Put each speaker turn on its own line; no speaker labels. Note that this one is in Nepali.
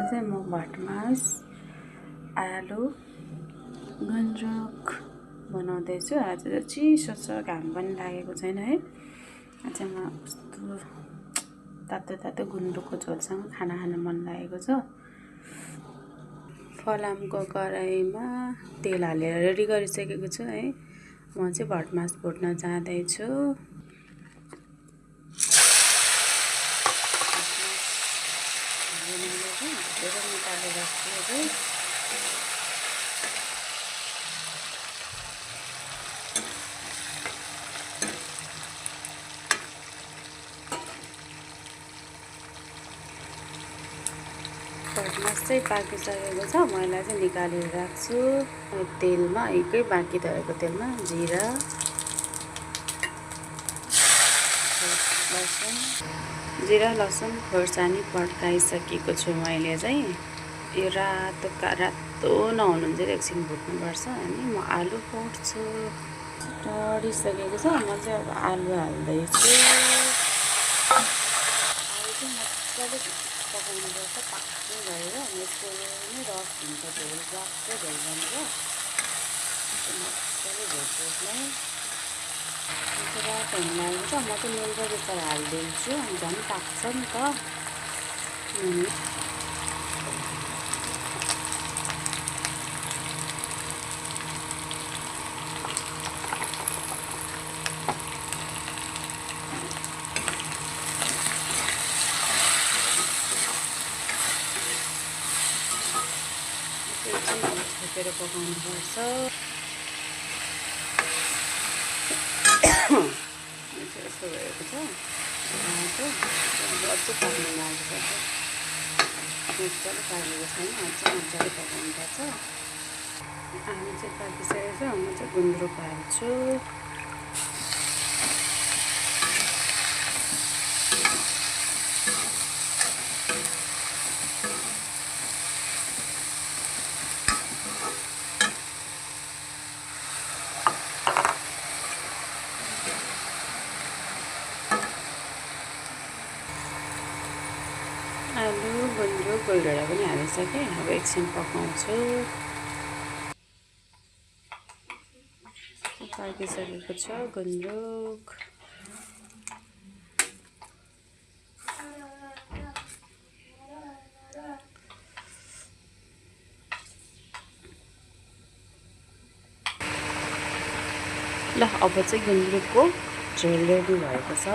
चाहिँ म भटमास आलु गुन्द्रुक बनाउँदैछु। आज चाहिँ चिसो छ, घाम पनि लागेको छैन है। आज म कस्तो तातो तातो गुन्द्रुकको झोलसँग खाना खान मन लागेको छ। फलामको कराईमा तेल हालेर रेडी गरिसकेको छु है। म चाहिँ भटमास भुट्न जाँदैछु। भटमास चाहिँ पाकिसकेको छ, म यसलाई चाहिँ निकालेर राख्छु। तेलमा एकै बाँकी रहेको तेलमा जिरा लसुन खोर्सानी पड्काइसकेको छु मैले चाहिँ। यो रातो नहुनु चाहिँ एकछिन भुट्नुपर्छ। अनि म आलु पोड्छु। टडिसकेको छ, म चाहिँ अब आलु हाल्दैछु। आलु चाहिँ मजाले पकाउनुपर्छ, पाक्ने गरेर। यसको नै रस हुन्छ, झोल स्वास्थ्य झोल बन्छ। मजाले भुट्छु यसलाई। रातो हुन लागेको छ, म चाहिँ नुन र बेसार हालिदिन्छु, अनि झन् पाक्छ नि त। छोपेर पकाउनुपर्छ। यस्तो भएको छ, अझै पाक्नु लागेको छ। मजाले पाकेको छैन, अझै मजाले पकाउनुपर्छ। आलु चाहिँ पाकिसकेको छ, म चाहिँ गुन्द्रुक हाल्छु। आलु गुन्द्रुक गोलभेडा पनि हालिसकेँ, अब एकछिन पकाउँछु। पाकिसकेको छ गुन्द्रुक। ल अब चाहिँ गुन्द्रुकको झोल रेडी भएको छ।